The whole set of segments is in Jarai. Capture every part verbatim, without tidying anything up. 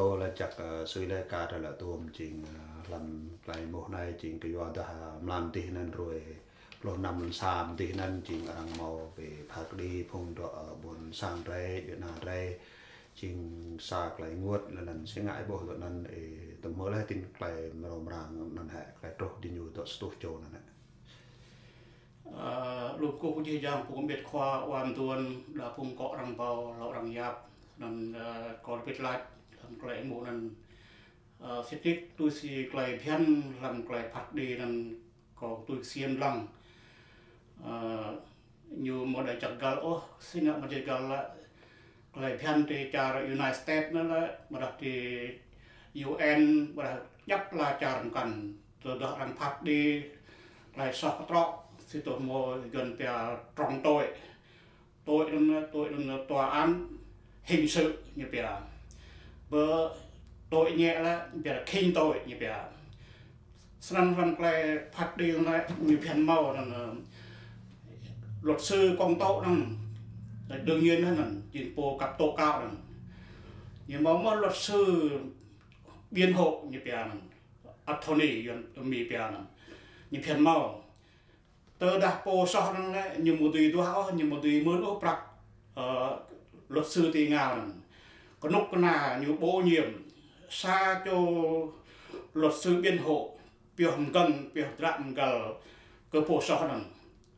Ơ, laĭ čăk, ơ, sui lĕ kar lĕ tuôm jing, ơ, hlăm tơlơi mơ̆ng anai jing kơ yua dah, ơ, mlam dih anŭn ruai, pluh năm mlam sa dih anŭn jing arăng hmâo ƀing phat kơđi phung dŏ, ơ, ƀôn sang drơi, Yuan drơi, jing sa tơlơi ngŏt lĕ anŭn si ngă ih ƀuh dŏ anŭn, ơ, tơmơ̆ lĕ tin tơlơi mrâo mrang anŭn hĕ tơlơi truh diñu dŏ sa tuh čô anŭn hĕ. Ơ, lŏm kơkuh pơjih jang phung ƀiă khua wan tuan, đa phung kŏ arăng ƀâo, lŏ arăng yap, anŭn, ơ, kâo lĕ pĭt lač, hlăm tơlơi mơ̆ng anŭn, ơ, sĭt nik tui si tơlơi phiăn, hlăm tơlơi phat kơđi anŭn kâo tui ksiêm lăng. Ơ, ñu mơ̆ đa čăk găl ôh, si ngă mơ̆ čăk găl lĕ, tơlơi phiăn ti čar United States anŭn lĕ, mơ̆ dah ti U N, mơ̆ dah djăp la čar mơkăn, tơdah arăng phat kơđi, tơlơi soh kơtrŏ, si tơ̆ mơ̆ Yuan pia trùng tội. Tội anŭn, tội anŭn tòa án hình sự ñu pia. Bơ tội nhẹ lĕ, pia khinh tội ñu pia. Snăn hlăm tơlơi phat kơđi anŭn lĕ, ñu phiăn hmâo anŭn, ơ, luật sư công tố anŭn. Đương nhiên anŭn, jing pô kăp tố cáo anŭn. Ñu hmâo mơ̆ luật sư biện hộ ñu pia anŭn. Attorney Yuan Mi pia anŭn. Ñu phiăn hmâo. Tơdah pô soh anŭn lĕ, ñu ƀu dưi duah ôh, ñu ƀu dưi mơ̆n ôh prăk, ơ, luật sư ti ngao anŭn. Kơnuk kơna ñu bổ nhiệm sa čô luật sư biện hộ, pioh mơgơ̆ng, pioh dră mơgăl kơ pô soh anŭn.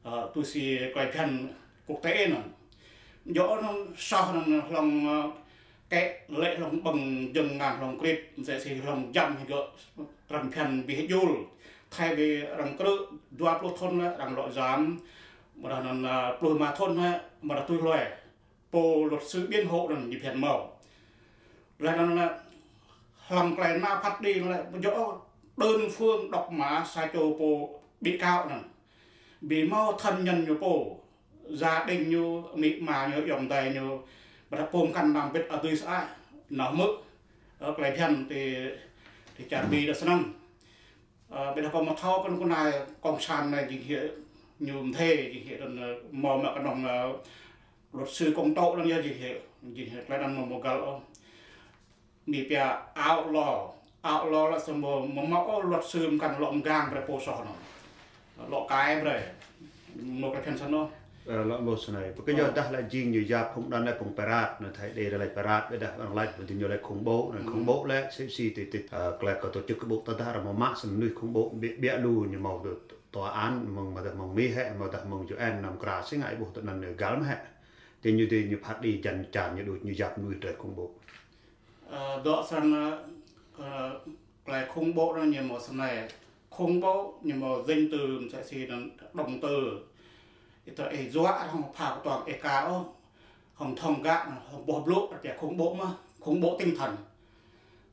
Ơ, tui si tơlơi phiăn quốc tế anŭn. Djŏ anŭn soh anŭn hlŏng, ơ, kĕ lĕ hlŏng ƀơ̆ng jơ̆ng ngăn hlŏng krĭt, msĕ si hlŏng jăm hĭ gơ̆ arăng phiăn ƀu hơjul. Thay vì arăng krư̆ dua pluh thŭn lĕ arăng lŏ giam, mơ̆ dah anŭn, ơ, pluh rơma thŭn lĕ, mơ̆ dah tui hlue. Pô luật sư biện hộ anŭn ñu phiăn hmâo. Laih anŭn lĕ, hlăm tơlơi anŭn phat kơđi lĕ, djŏ đơn phương độc mã sa čô pô bị cáo anŭn. Ƀu hmâo thân nhân ñu pô, gia đình ñu, amĭ ama ñu, ayŏng adơi ñu, ƀôdah pô mơkăn anăm ƀĭt adơi sơăi, nao hmư̆, ơ, tơlơi phiăn ti, ti čar Mi dŏ snăn. Ơ, ƀôdah pô mơ̆ thâo kơ anŭn kơ anai cộng sản anai jing hĭ ñu mơdê, jing hĭ anŭn, ơ, hmâo mă kơnơ̆ng, ơ, luật sư công tố anŭn yơh jing hĭ, jing hĭ tơlơi anŭn mơ̆ mơ̆ găl ôh. Mi pia outlaw. Outlaw lĕ samơ̆ mơ̆ mă ôh luật sư mơkăn lŏ mơgang brơi pô soh anŭn. Lŏ kai brơi. Mơ̆ tơlơi phiăn snăn ôh. Ơ, lŏ mơ̆ snei. Pơkơjơ̆ dah lĕ jing ñu yap phung anŭn lĕ phung pirate, anŭn Thái Đê lĕ pirate, ƀôdah arăng laĭ ƀu djơ̆ ñu lĕ khủng bố, anŭn khủng bố lĕ sĭt sĭt ti ti, ơ, tơlơi kơ tổ chức kơ ƀô̆ tơdah arăng mơ̆ mă snăn mơnuih khủng bố, ƀiă, ƀiă lu ñu hmâo tòa án, mơ̆ng, mơ̆ dah mơ̆ng Mi hĕ, mơ̆ dah mơ̆ng U N, năm kra si ngă ih ƀuh tơ anŭn găl mơ̆ hĕ. Ti ñu ti ñu phat kơđi jăn čar ñu đuaĭ ñu yap mơnuih drơi khủng bố. Ơ, dŏ snăn, ơ, tơlơi khủng bố anŭn ñu hmâo snei. Khủng bố ñu hmâo danh từ msĕ si anŭn động từ. Ih tơ ih juă hŏng pha kơtuang ih ka ôh. Hŏng thŏng gă, hŏng boh blŭ, arăng pia khủng bố mơ̆, khủng bố tinh thần.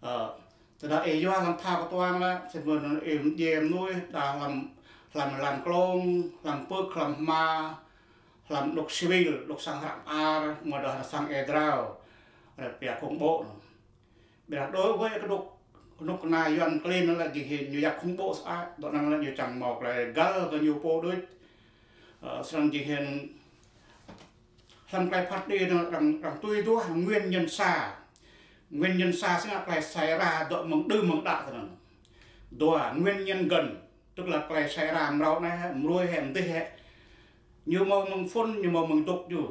Ơ, tơdah ih yua hlăm pha kơtuang lĕ, si mơ̆n ih mdjiê mơnuih, đa hlăm, hlăm lăn klông, hlăm pưk, hlăm hma, hlăm anôk civil, anôk sang hră mơar, mơ̆ dah sang êa drao, arăng pia khủng bố anŭn. Ƀôdah đối với kơnuk, kơnuk kơna Yuan klin anŭn lĕ jing hĭ ñu yap khủng bố sơăi, dŏ anŭn lĕ ñu čang hmâo tơlơi găl kơ ñu pô đôč. Ơ, snăn jing hĭ hlăm tơlơi phat kơđi anŭn arăng, arăng tui duah nguyên nhân xa. Nguyên nhân xa si ngă tơlơi xảy ra dŏ mơ̆ng đưm mơ̆ng đă tơ anŭn. Dua, nguyên nhân gần, tức là tơlơi xảy ra mrâo anai hĕ, mơlui hĕ, mơdih hĕ. Ñu hmâo mơ̆ng phŭn, ñu hmâo mơ̆ng dŏ ñu.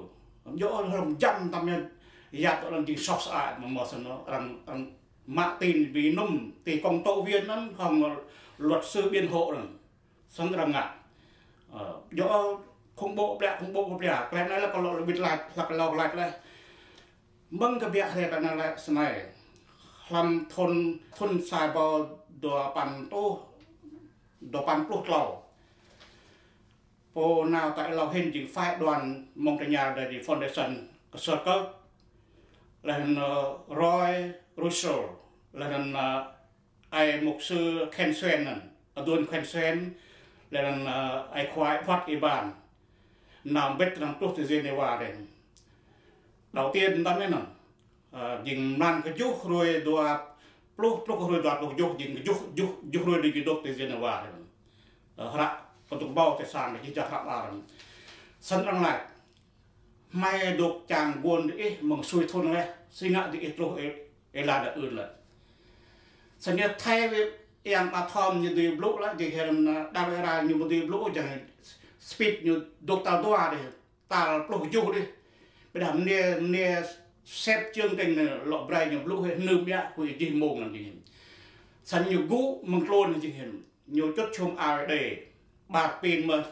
Djŏ hlŏng jăm tăm ñu yap tơ anŭn jing soh sơăi mơ̆ mơ̆ snăn ôh. Arăng, arăng mă tin ƀu mơnum ti công tố viên anŭn hŏng luật sư biện hộ anŭn. Snăn arăng ngă. Ơ, djŏ khủng bố ƀlĕ, khủng bố ƀlĕ. Tơlơi anai lĕ kâo lŏ lŏ ƀĭt lač, hlăk kâo lŏ lač lĕ. Mơ̆ng kơ biă hrĕ tơ anai lĕ snei. Hlăm thŭn, thŭn sa rơbâo dua păn rơtuh, dua păn pluh klâo. Pô nao ta ih lâo hĭn jing phái đoàn mơ̆ng tơña đa jing foundation kơ Sơkơ̆. Laih anŭn, ơ, Roy Russell. Laih anŭn, ơ, ai mục sư Ken Suen anŭn, aduôn Ken Suen, laih anŭn, ơ, ai khua ai phat iban. Nao ƀĭt arăng truh ti Geneva anŭn. Đầu tiên tăm anŭn. Ơ, jing mlan kơjuh hruê dua pluh, truh hruê dua pluh kơjuh, jing kơjuh, juh, juh hruê đĭ kơdŏp ti Geneva anŭn. Ơ, hră kơdŏp ƀâo ti sang kơ jih jang hră mơar anŭn. Snăn arăng lač. Hmei dŏ čang guôn diih mơ̆ng sui thŭn laih, si ngă diih truh ih Ê la đa ưn lĕ. Săn ñu thay vì yang Ama Thom ñu dưi blŭ lĕ, jing hĭ anŭn, đa wơ̆t ra ñu ƀu dưi blŭ, jing speech ñu dŏ tal dua đih, tal pluh kjuh đih. Ƀiădah mơnê, mơnê sep chương trình anai lŏ brơi ñu blŭ hĭ nưm biă, huĭ jih mông anŭn jing hĭ. Săn ñu gŭ mơ̆ng klôn jing hĭ. Ñu čŭt čum ao đê, ƀar pin mơ̆,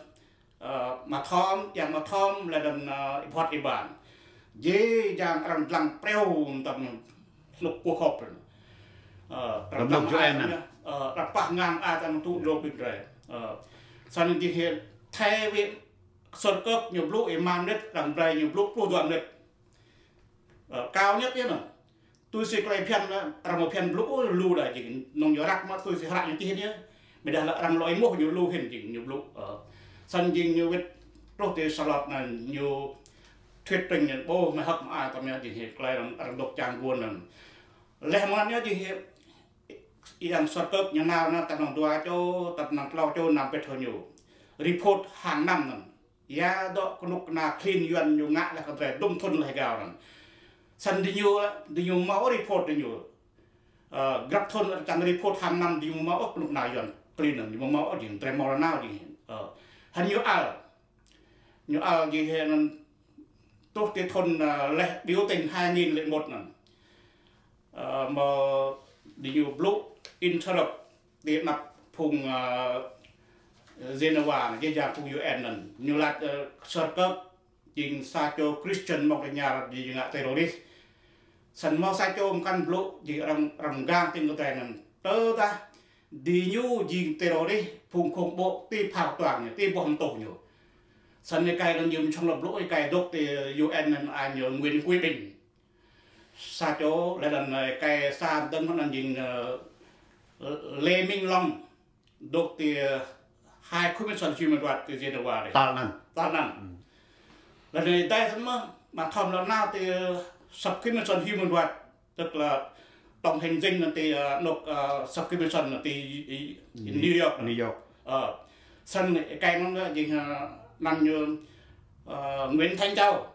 ơ, Ama Thom, yang Ama Thom, lĕ dơ̆ng, ơ, ih phat ih ban. Jih jang arăng dlăng preo tơm hlŭk pô khŏp. Ơ, arăng dlăng ai tơm, ơ, arăng pah ngang ai tơm tŭ lô bit rai. Ơ, săn jing hĭ thay vì sơr kơk ñu blŭ ih mă mơnit, arăng brơi ñu blŭ pluh dua mơnit. Ơ, cao nhất yơh anŭn. Tui si tơlơi phiăn, arăng mơ̆ phiăn blŭ, ơ, lu đa jing, nŏng yua răk mă tui si hră ñu čih yơh. Ƀiădah lĕ arăng lŏ ih mơ̆ ñu lu hĭn jing, ñu blŭ, ơ. Săn jing ñu wĭt truh ti Salot anŭn, ñu thuyết trình anŭn, ƀôh mơhăk mơai tơm yơh jing hĭ, tơlơi arăng, arăng dŏ čang guôn anŭn. Leh mơ̆ng anŭn yơh jing hĭ, yang sơr kơk ñu nao anŭn, tơnăng dua čô, tơnăng klâo čô, năm pĕt hŏ ñu. Report hàng năm anŭn. Ia dŏ kơnuk kơna klin Yuan ñu ngă leh kơ drơi dŭm thŭn leh gao anŭn. Săn diñu, diñu mâo report diñu. Ơ, grăp thŭn čang report hàng năm diñu mâo kơnuk kơna Yuan klin anŭn, diñu mâo jing, drơi mâo rơnao jing. Ơ, hăn ñu ăl. Ñu ăl jing hĭ anŭn truh ti thŭn, ơ, leh biểu tình hai nghìn lẻ một anŭn. Ơ, mơ̆ diñu blŭ interrupt ti anăp phung, ơ, Geneva anŭn, jih jang phung U N anŭn. Ñu laĭ, ơ, sơr kơk jing sa čô Christian mơ̆ng tơña diñu ngă terrorist. Săn mâo sa čô mơkăn blŭ jing arăng, arăng gang ting kơtai anŭn. Tơdah diñu jing terrorist, phung khủng bố ti phao tuang ñu, ti boh mơtuh ñu. Săn ih kai anŭn ñu mơ̆ng čŏng lŏ blŭ, ih kai dŏ ti U N anŭn ai ñu Nguyễn Quý Bình. Sa čô lĕ anŭn, ơ, kai sa dơ̆ng anŭn jing, ơ, Lê Minh Long, dŏ ti, ơ, High Commission Human Rights ti Geneva đih. Tal anŭn. Tal anŭn. Lĕ anŭn ih dai săn mơ̆, Ama Thom lŏ nao ti, ơ, Sub Commission Human Rights, tức là tổng hành dinh anŭn ti, ơ, anŏ, ơ, Sub Commission anŭn ti, i, i, New York. Ơ, săn ih kai anŭn jing, ơ, anăn ñu, ơ, Nguyễn Thanh Châu.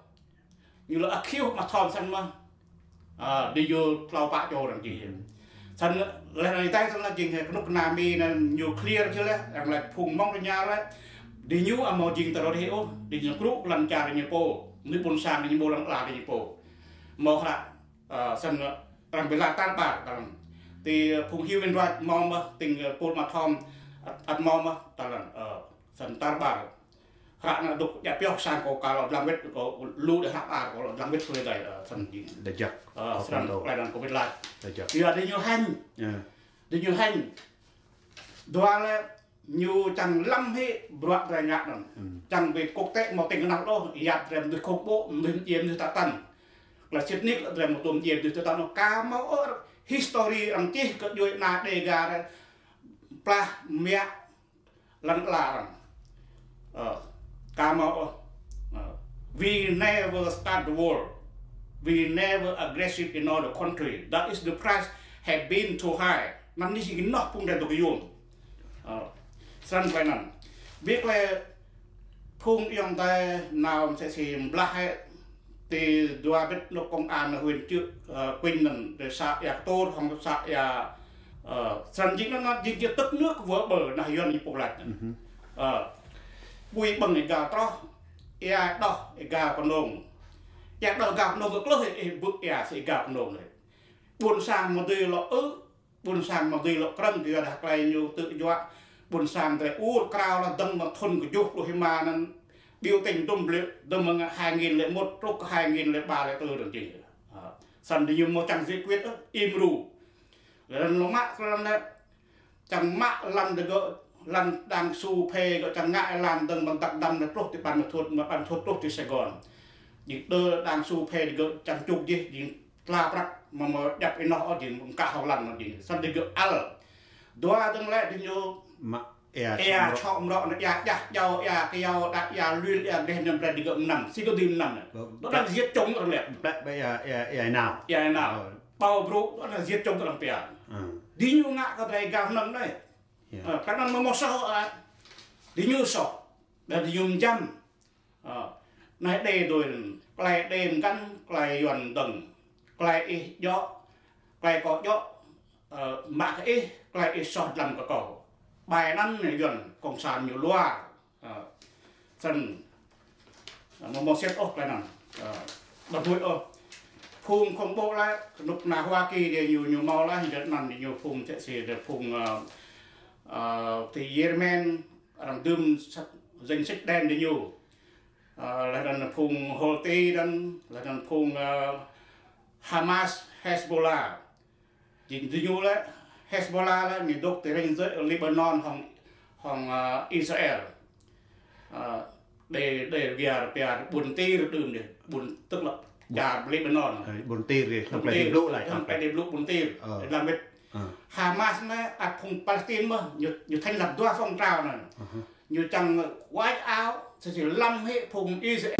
Ñu lŏ accuse Ama Thom săn mơ̆. Ơ, diñu klâo pă čô arăng jing. Săn leh anŭn ih dai săn lĕ jing hĭ kơnuk kơna Mi anŭn ñu clear či leh, arăng lĕ phung mơ̆ng tơña leh. Diñu ăt mâo jing terrorist ôh, diñu krŭ lăn čar diñu pô. Mơnuih ƀôn sang diñu pô lăng ala diñu pô. Mâo hră, ơ, săn arăng bi laĭ tar ƀar, arăng. Ti phung human rights mâo mơ̆, ting, ơ, pul Ama Thom, ăt, ăt mâo mơ̆, tal anŭn, ơ, săn tar ƀar. Hră anŭn dŏ djă pioh sang kâo ka lŏ dlăng wĭt, kâo lu đe hră ƀar kâo lŏ dlăng wĭt tui dai, ơ, săn jing. Đa jăk. Ơ, săn tơlơi anŭn kâo wĭt laĭ. Đa jăk. Yua diñu hêñ. Diñu hêñ. Dua lĕ ñu čang lăm hĭ bruă drơi ngă anŭn. Čang bi quốc tế mâo tĭng kơnăl đôč, yap drơi mơnuih khủng bố, mơnuih mdjiê mơnuih tơtăn. Klă sĭt nik lĕ drơi mơtuam mdjiê mơnuih tơtăn anŭn ka mâo ôh history arăng čih kơ djuai ana Đêga rai. Plah mă lăn ala arăng. Ơ, ka mâo ôh. Ơ, we never start the war. We never aggressive in other country. That is the price have been too high. Anŭn jing hĭ kơ anŏ phung drơi dŏ kơyuôm. Ơ, săn tơlơi anŭn. Bi klĕ phung ayŏng adơi nao mơsĕ si blah hĭ ti dua bit anŏ công an huyện Chư, ơ, Kuin anŭn, ti xã Ia Ktur, hŏng xã Ia, ơ, săn jing anŭn, anŭn jing jia tức nước vỡ bờ anŭn Yuan ñu pô laĭ anŭn. Ơ, ƀui ƀơ̆ng ih gao troh, ia đoh ih gao kơnông. Ia đoh gao kơnông kơ klơh ih bư̆ ia sĭ ih gao kơnông lĕ. Ƀôn sang mơ̆ dưi lŏ ư, ƀôn sang mơ̆ dưi lŏ krơ̆ng, yua dah tơlơi ñu tơjuă. Ƀôn sang drơi ur krao lĕ dơ̆ng mơ̆ thŭn kơjuh pluh êma anŭn. Biểu tình dŭm blư̆, dơ̆ng mơ̆ng hai nghìn lẻ một truh kơ hai nghìn lẻ ba lẻ tư anŭn jing. Ơ, săn diñu mâo čang giải quyết ôh, im ru. Lĕ anŭn lŏ mă, lŏ anŭn lĕ čang mă lăn digơ̆, lăn đang su phê gơ̆ čang ngă lăn dơ̆ng mơ̆ng Dak Dăm anŭn truh ti Ban Mê Thuột, mơ̆ng Ban Mê Thuột truh ti Sài Gòn. Jing đơ đang su phê digơ̆ čang čuk jih, jing tla prăk mơ̆ mơ̆ djăp ih anŏ ôh jing mơ̆ng kah hŏng lăn anŭn jing. Săn digơ̆ ăl. Dua dơ̆ng lĕ diñu mă ia, ia čŏk mrŏ anŭn, ia djah djâo, ia kyâo, đa ia luil, ia gleh anŭn brơi digơ̆ mơnăm. Si kơ dưi mơnăm anŭn. Dŏ đang giết chồng arăng lĕ. Ƀĕ, ƀĕ ia, ia, ia nao. Ia nao. Ơ. Pâo brŭ, dŏ đang giết chồng arăng pia. Ơ. Diñu ngă kơ drơi gao hnơ̆ng anai. Ia. Ơ, kơ anŭn mơ̆ mâo soh ôh. Diñu soh. Đa diñu mjăm. Ơ, anai đe dui, tơlơi đe mơkăn, tơlơi Yuan dơ̆ng, tơlơi ih djŏ, Tơlơi kâo djơ̆, ơ, mă kơ ih, tơlơi ih soh dlăm kơ kâo. Ƀơi anŭn anai Yuan Cộng sản ñu luar. Ơ, sĭt, ơ, mơ̆ mơ̆ sĭt ôh tơlơi anŭn. Ơ, ƀu huĭ ôh. Phung khủng bố lĕ, kơnuk kơna Hoa Kỳ dih ñu, ñu hmâo lĕ, hĭ dơ̆ anŭn dih ñu phung čĕ si dơ̆ phung, ơ, ơ, ti Yemen, arăng dưm danh sách đen dih ñu. Ơ, laih anŭn phung Houthi anŭn, laih anŭn phung, ơ, Hamas, Hezbollah. Jing dih ñu lĕ, Hezbollah lĕ, ñu dŏ ti ranh giới Lebanon hăng, hăng, ơ, Israel. Ơ, đe, đe biar, biar ƀuôn Tir đưm dih, ƀuôn, tức là, čar Lebanon. Ơ, ƀuôn Tir dih, ƀuôn Tir, ƀlŭ lĕ, ƀuôn Tir. Ơ. Đe lăm wĭt. Ơ. Hamas anai, ăt phung Palestine mơ̆n, ñu, ñu thành lập dua phong trào anŭn. Ơ. Ñu čang wipe out, sĭt sĭt lăm hĭ phung Israel.